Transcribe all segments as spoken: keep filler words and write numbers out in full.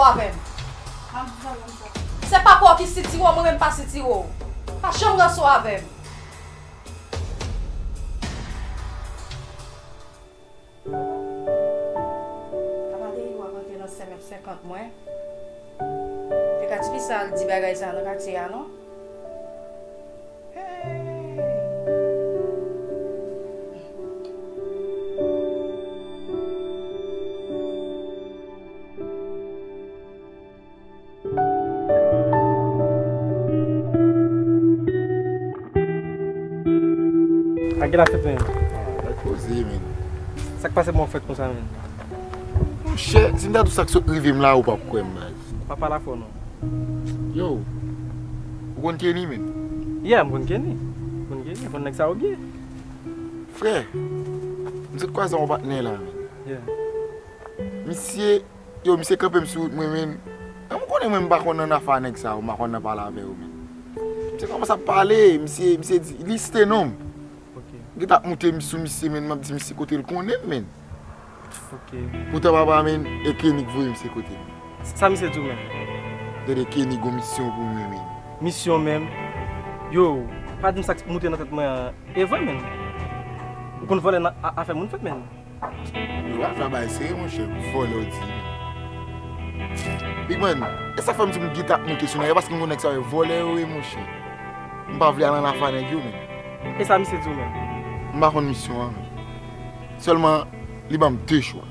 avè m. M ap di zanmi m sa. Se papa w ki sitire w, mwen menm pa sitire w. Pa janm ranse w avè m. Apa depi w ap antre nan sèmèm senkant mwen? E ka difisil al di bagay sa nan katye a, non? Hey! Ak gen afè menm. Bèl koze, men. Sa k pase pou w fèt konsa, men? Monchè, si m ta di w sa k sot rive m la, ou p ap kwè m, baz. Pa pale afè w non. Yo, ou konn Kenny, men? Yeah, m konn Kenny. M konn Kenny, m konn nèg sa yo byen. Frè, m sot kwaze yon patnè la, men. Yeah. Misye, yo, misye kanpe m sou wout mwen, men. Kòm ou konnen mwen, m pa konn nan afè nèg sa yo, m pa konn nan pale avè yo, men. Misye kòmanse ap pale, misye, misye di, li site non m. Ok. M gentan ap moute sou misye, men, m ap di misye kote l konnen m, men. Ok. Poutan papa, men, e Kenny k voye misye kote m. Sa misye di w, men? Tande, Kenny gon misyon pou mwen, men. Misyon menm? Yo, pa di m sa k moute nan tèt mwen an. E vre, men. Ou konn vòlè nan a-, afè moun fèt, men. Yo, sa bay serye, monchè, vòlè w di. Big man, e sa fè m di m gentan ap moute sou nèg yo, paske m konnen nèg sa yo vòlè yo ye, monchè. M pa vle al nan afè nèg yo, men. E sa misye di w menm? M pa konn misyon an, men. Sèlman, li ban m de chwa.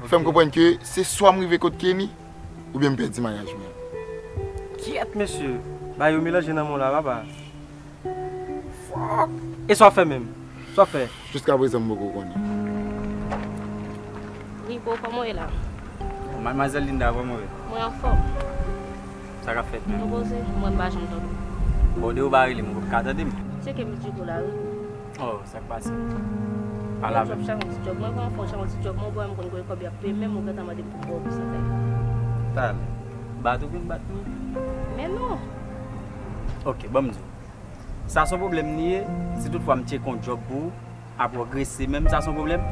Fè m konprann ke se swa m rive kot Kenny, oubyen m pèdi maryaj mwen. Kyèt, mesye! Bagay yo melanje nan men w la, papa. Fuck! E sa w fè menm? Sa w fè? Jiskaprezan, m poko konnen. Rico, kòman w ye la? Madmwazèl Linda, kòman w ye? Mwen anfòm. Sa k ap fèt menm? Nou poze, mwen m pa janm tande w. Bon, depi w pa rele m, ou p ka tande m. Tcheke m Rico la, wi. Oh, sa k pase? Pale avè m. Yon djòb chak yon ti djòb. Mwen pran fò chak yon ti djòb. Mwen wè m konn kote kòb y ap peye, menm ou gentan mande m pou kòb sa kay. Talè. Bat ou vin bat mwen? Men non. Ok, ban m di w. Sa se yon pwoblèm li ye. Si toutfwa m tcheke yon djòb pou ou, ap pwogrese, menm sa se yon pwoblèm?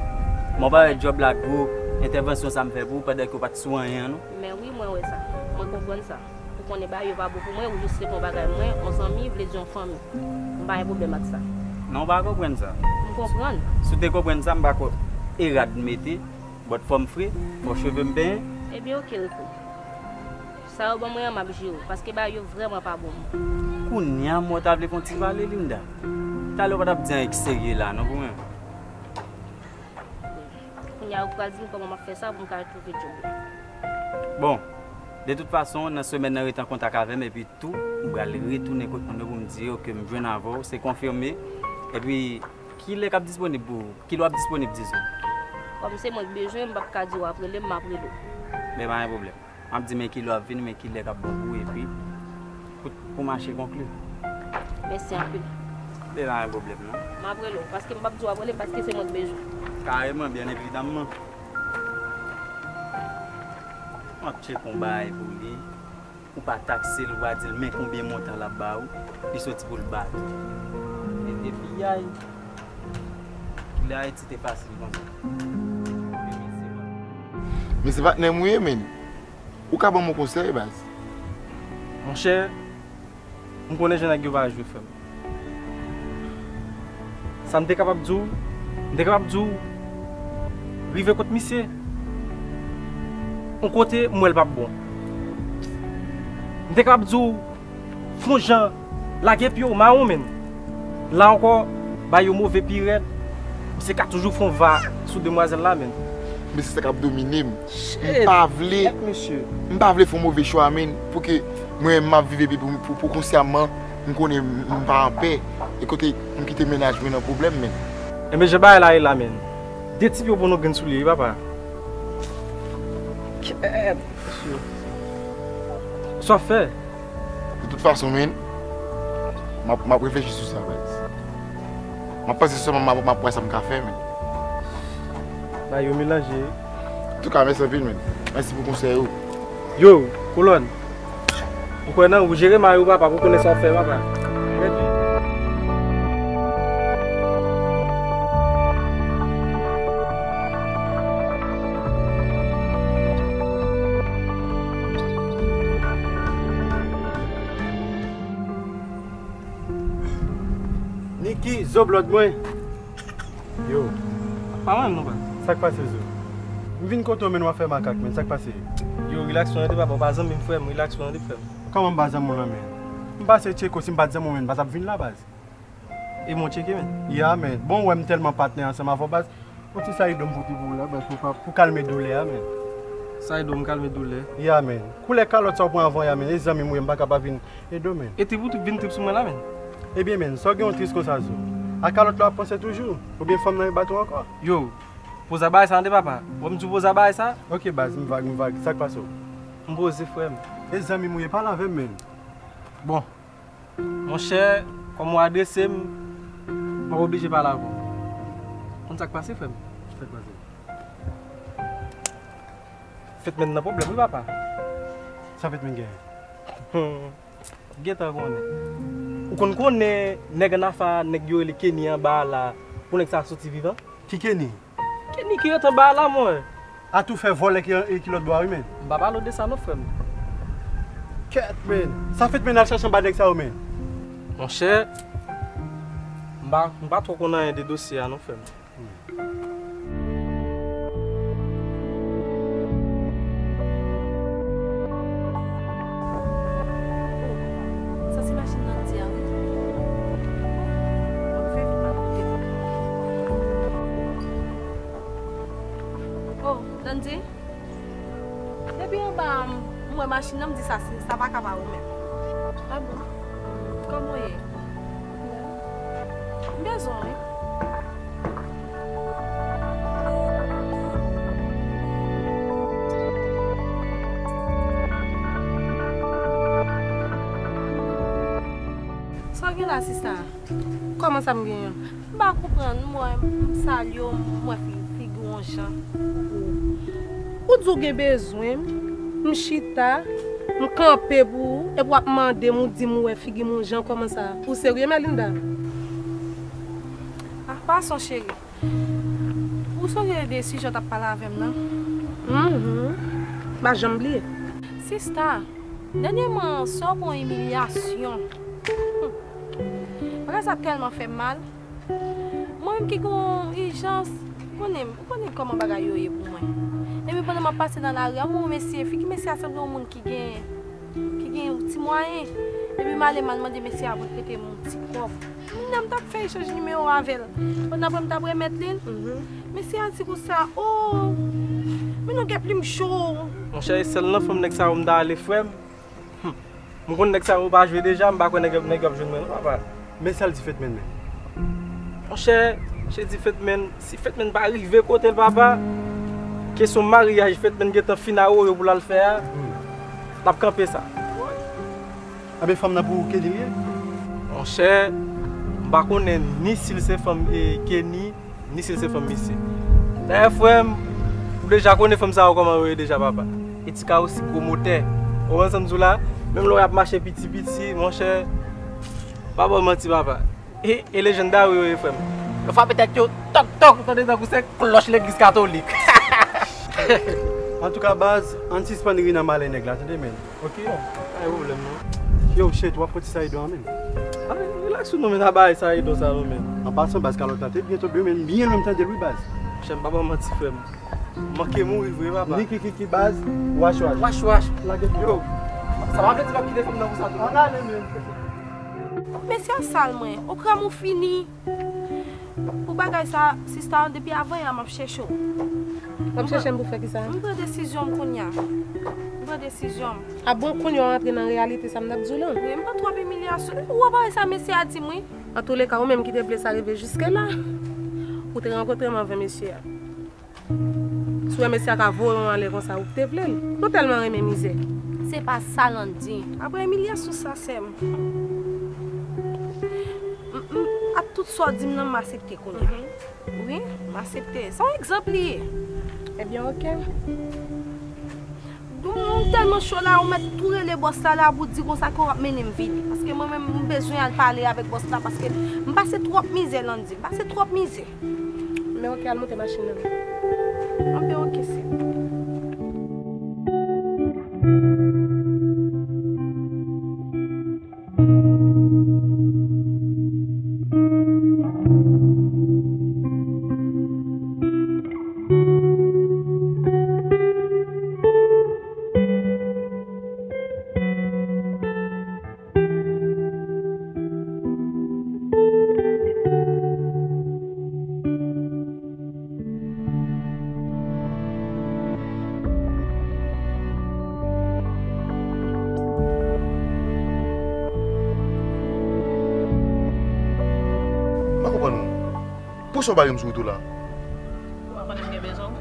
Mwen pa wè djòb la gwo entèvansyon sa m fè pou ou pandan ke w pa t sou anyen an, non. Men wi, mwen wè sa. Mwen konprann sa. Ou konnen bagay yo pa bon pou mwen, ou jis reponn bagay mwen, yon zanmi vle di yon fanmi. M pa gen pwoblèm ak sa. Non, ou pa konprann sa. M konprann. Si w te konprann sa, m pa kwè e rad m mete, bòt fò m fre, fò cheve m benyen. Ebyen, oke, Rico. Sa yo ban mwen an, m ap jere w, paske bagay yo vrèman pa bon. Kounye a, mwen ta vle fè yon ti pale, Linda. Talè w pa t ap di anyen ki serye la, non, pou mwen. Kounye a, ou pral di m kòman m ap fè sa pou m ka twouve djòb la. Bon, de tout fason, nan semèn nan, rete an kontak avè m, epi tou, m pral retounen kot moun yo pou m di yo ke m jwenn avè w, se konfime. Epi, kilè k ap disponib pou ou? Kilè w ap disponib, dizon? Kòm se mwen k bezwen, m p ap ka di w ap rele m, m ap rele w. Men pa gen pwoblèm. M ap di men kilè w ap vini, men kilè k ap bon pou ou, epi pou, pou mache konkli. Mèsi anpil. Men pa gen pwoblèm, non. M ap rele w, paske m p ap di w ap rele m, paske se mwen k bezwen. Kareman, byen evidamman. M ap tcheke yon bagay pou li. Ou pa takse l, ou pa di l men konbyen montan l ap ba ou, li soti pou l ba ou. E, e piyay. Lè Ayiti te fasil konsa. Men se patnè m ou ye, men. Ou ka ban m yon konsèy, baz? Monchè, m konnen jan nèg yo pa jwe, frè m. Sa m te kapab di w, m te kapab di w, rive kot misye. Yon kote, m wè l p ap bon. M te kapab di w, fè yon jan, lage pye w, mawon, menm. La ankò, bagay yo move pi rèd. Misye ka toujou fè yon va sou demwazèl la, menm. Men se sa k ap domine m. M pa vle, m pa vle fè yon move chwa, menm, pou ke mwen menm m ap viv epi pou, pou, pou konsyaman, m konnen m, m pa anpè, e kote m kite mennaj mwen nan pwoblèm, menm. Enben, jan bagay la ye la, menm. De ti pye w pran yon grenn soulye, wi, papa. Kèt, mesye. Sa w ap fè? De tout fason, menm, m ap, m ap reflechi sou sa, baz. M ap panse sèlman, m ap, m ap wè sa m ka fè, menm. Bagay yo melanje. Antouka, mèsi anpil, menm. Mèsi pou konsèy ou. Yo, kolòn. Ou kwè nan ou jere mari w, papa, pou konnen sa w fè, papa. Rèd wi. Niki, zo blòd mwen. Yo. Pa mwen non, baz. Sa k pase, zo? M vin kote w, men w ap fè makak, men sa k pase? Yo, rilaks ou tande, papa, ou pa zanmi m, frè m, rilaks ou tande, frè m. Kòman m pa zanmi w lan, men? M pase tcheke w, si m pa t zanmi w, men m pa t ap vin la, baz. E mwen tcheke, men. Ya, men. Bon, w wè m tèlman patnè ansanm avè w, baz. Yon ti sa edon m pote pou ou la, baz, pou, pou kalme doulè a, men. Sa edon m kalme doulè? Ya, men. Koulè kalòt sa w pran avan ya, men. E zanmi m ou ye, m pa ka pa vin ede w, men. E trip ou vin trip sou mwen la, men. Ebyen, men, sa w gen yon tris konsa, zo? A kalòt la w ap panse toujou? Oubyen fanm nan e bat ou ankò? Yo, poze bagay sa tande, papa. Wè m di w poze bagay sa? Ok, baz, m vag, m vag. Sa k pase w? M poze, frè m. E zanmi m ou ye, pale avè m, men. Bon. Monchè, kòm ou adrese m, m ap oblije pale avè w. Konn sa k pase, frè m? Sa k pase? Fètmenn nan pwoblèm, wi, papa. Sa Fètmenn genyen? Hmm. Gentan konnen. Ou konn konnen nèg annafa, nèg yo rele Kenny anba a la, pou nèg sa soti vivan? Ki Kenny? Kenny ki ret anba a la, mwen. Atoufè vòlè ki, ki lòt bò a, wi, men. M pa pale w de sa non, frè m. Kèt, men. Sa Fètmenn al chache anba nèg sa yo, men? Monchè, m pa, m pa twò konn anyen de dosye a non, frè m. Sa se machin Landy a, wi. Mwen fè vit pa koute. Oh, Landy. Depi anba a, m wè machin nan, m di sa, se, sa pa ka pa ou menm. Ah bon? Kòman w ye? M bezwen w, wi. Sa w gen la, sista? Kòman sa m genyen? M pa konprann, m wè, m salye w, m wè fi-, figi w yon jan. Ou di w gen bezwen m, m chita, m kanpe pou ou, epi w ap mande m, ou di m ou wè figi m yon jan, kòman sa? Ou serye, Melinda? Ah, fason, cheri. Ou sonje de sijè w t ap pale avè m nan? Mhm. M pa janm bliye. Sista, dènyèman, sè w pran imilyasyon. Bagay sa tèlman fè m mal. Mwen menm ki gen yon ijans, ou konnen, ou konnen kòman bagay yo ye pou mwen. Epi pandan m ap pase nan lari a, m wè yon mesye, figi mesye a sanble yon moun ki gen, ki gen yon ti mwayen. Epi m ale m al mande mesye a pou l prete m yon ti kòb. Kounya m t ap fè echanj nimewo avè l. Pandan apre m t ap remèt li l, mesye a di konsa, "Oh, men nou gen plim cho." Monchè, e sèl nan fanm nèg sa yo m ta ale, frè m. Hmm. M konn nèg sa yo pa jwe deja, m pa kwè nèg, nèg yo ap jwenn mwen non, papa. Men sa l di Fètmenn menm. Monchè, se di Fètmenn, si Fètmenn pa rive kote l, papa, kesyon maryaj Fètmenn gentan fin awoyo pou l al fè a, hmm, l ap kanpe sa. Anben fanm nan pou Kenny l ye? Monchè, m pa konnen ni si l se fanm, e, Kenny, ni si l se fanm misye. Dayè, frè m, ou deja konnen fanm sa yo kòman yo ye deja, papa. E ti kawo si gwo motè. Ou konprann sa m di w la? Menm lè w ap mache piti piti, monchè, pa ba w manti, papa. E, e lejann dayè yo ye, frè m. Yo frape tèt yo, tòk, tòk, ou tande tankou se klòch legliz katolik. Antouka, baz, ann sispann ri nan malè nèg la, tande, men. Ok? Bon, pa gen pwoblèm non. Yo, shit, w ap fè ti sa edon an menm. Ah, rilaks ou non, men, a bagay sa edon sa non, men. An pasan, baz, kalòt la te byen tonbe, men, byen lwen m tande l, wi, baz. Chè, m pa ba w manti, frè m. Manke mouri vre, papa. Ni ki, ki, ki, baz, wach, wach. Wach, wach. Lage yo. Sa pa vle di m ap kite fanm nan konsa tou. Ann ale, men. Mesye a sal mwen. Okram ou fini. Pou bagay sa, sista, depi avan yè a m ap chèche w. W ap chèche m pou fè kisa? M pran desizyon m kounya. M pran desizyon m. A bon, kounya w antre nan reyalite sa m t ap di w lan? Wi, m pran twòp imilyasyon. Ou wè bagay sa mesye a di m, wi. Antouleka, ou menm ki te vle sa rive jiske la, ou te rankontre m avè mesye a. Si w wè mesye a ka voye w anlè konsa, ou te vle l. Nou tèlman renmen mizè. Se pa sa Landy. Apre imilyasyon sa, sè m, m, m, ak tout sa w di m nan, m aksepte kounye a. Wi, m aksepte. Se yon egzanp li ye. Ebyen, oke. M tèlman cho la, ou mèt tou rele bòs la, la pou di konsa ke w ap mennen m vini. Paske mwen menm, m bezwen al pale avèk bòs la, paske m pase twòp mizè, Landy. M pase twòp mizè. Men oke, al moute machin nan. Anben oke, sè. Poukisa w pa gen m sou wout ou la? Ou pa konnen m gen bezwen w?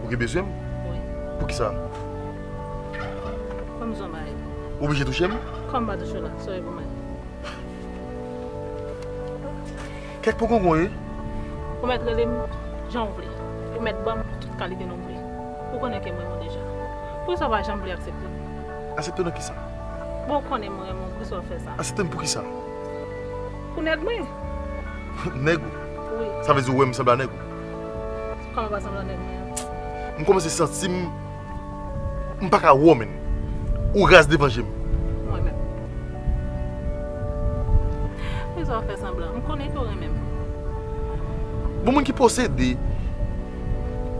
Ou gen bezwen m? Wi. Poukisa? Ban m di w yon bagay. Ou oblije touche m? Kòman m pa touche w la? Sòri pou mwen. Kèk pokongon ye. Ou mèt rele m jan w vle. Ou mèt ban m tout kalite non w vle. Ou konnen ke m renmen w deja. Poukisa w pa janm vle aksepte m? Aksepte w nan kisa? Bon, ou konnen mwen renmen w, poukisa w ap fè sa? Aksepte m poukisa? Pou nèg mwen. Nèg ou? Wi. Sa vle di ou wè m sanble a nèg ou? Kòman pa sanble a nèg mwen? M kòmanse santi m, m pa ka wè w menm. Ou raz devan je m. Mwen menm. Poukisa w ap fè sanblan? M konnen ke w renmen m. Bon, moun ki posede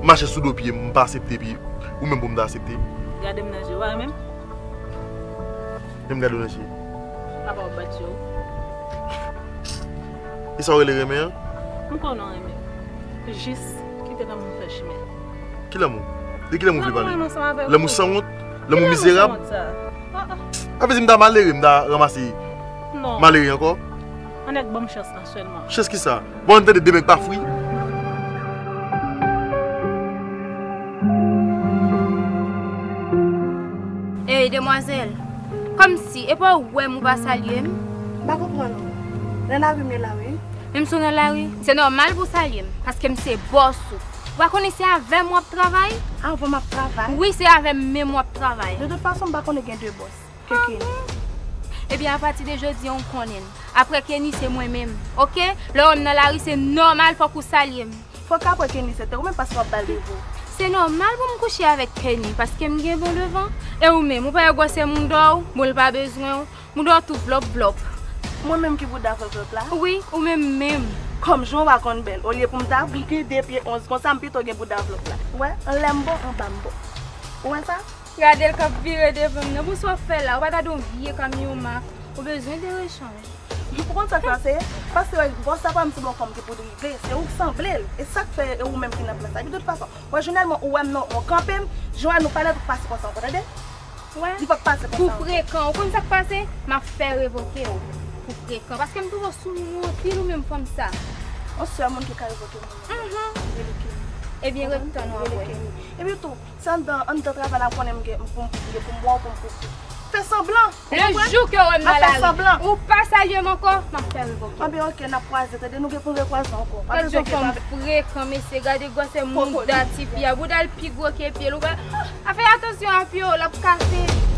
mache sou do pye m, m pa aksepte, epi ou menm pou m ta aksepte? Gade m nan je, w pa renmen m? Menm gade w nan je. Apa w bat je w? E sa w rele renmen an? M konnen w renmen m. Jis kite lanmou m fè chimen. Ki lanmou? De ki lanmou w vle pale? Lanmou ansanm avè w. Lanmou sanwont? Lanmou mizerab? Ki lanmou sanwont sa? Ah, ah. Sa vle di m ta malere, m ta ranmase malere ankò? Non. Ann nèk ban m chans lan sèlman. Chans kisa? Bon, ann tande de nèg pa fri. Ey, demwazèl, kòmsi, e pa ou wè m ou pa salye m? M pa konprann ou. Nan lari m ye la, wi. Menm si w nan lari, se nòmal pou w salye m, paske m se bòs ou. Ou pa konnen se avè m w ap travay? Avè m ap travay? Wi, se avè m menm w ap travay. De tout fason, m pa konnen gen de bòs. Ke Kenny. Ebyen, apati de jodi a, w konnen m. Apre Kenny, se mwen menm. Oke? Lè w wè m nan lari, se nòmal, fòk ou salye m. Fòk apre Kenny se te ou menm paske w ap ba l revo. Se nòmal pou m kouche avèk Kenny, paske m gen bon devan. E ou menm, ou pa wè gwosè mouda w? Bon, l pa bezwen w. Mouda w tou vlòp vlòp. Mwen menm ki bouda vlòp vlòp la? Wi, ou menm menm. Kòm jan w pa konn bèl, olye pou m ta gen de pye onz konsa, m pito gen bouda vlòp la. Ou wè, anlè m bon, anba m bon. Ou wè sa? Gade l k ap vire devan m nan. Bon, sa w ap fè la? Ou pa gade yon vye kamyon Mack? Ou bezwen de rechanj. Ou konn sa k pase? Paske bòs la pa menm sanble yon fanm ki pou drive, se ou k sanble l. E sa k fè e ou menm ki nan plas la. Epi de tout fason, wè, jeneralman, ou wè m non, ou kanpe m, jan nou pale, nou pase konsa ankò, tande? Wè. Li p ap pase konsa ankò. Pou frekan, ou konn sa k pase? M ap fè revoke w. Pou frekan. Paske m twouve w sou moun anpil, ou menm fanm sa. Yon sèl moun ki ka revoke moun. Mhm. Rele Kenny. Ebyen, ret tann w ap wè. Rele Kenny. Epi tou, se anndan, anndan travay la, ou konnen m gen, pou m priye, pou m bwè, pou m kouri. Fè sanblan. Ou konprann? Le jou ke w wè m nan lari, ou pa salye m ankò, m ap fè revoke w. Anben, oke, n ap kwaze, tande, nou gen pou n rekwaze ankò. Pa bezwen enkyete avè m. Gad yon fanm frekan, mesye, gade gwosè mouda tifi a, bouda l pi gwo ke pye l, ou pa, a fè atansyon a pye w, l ap kase.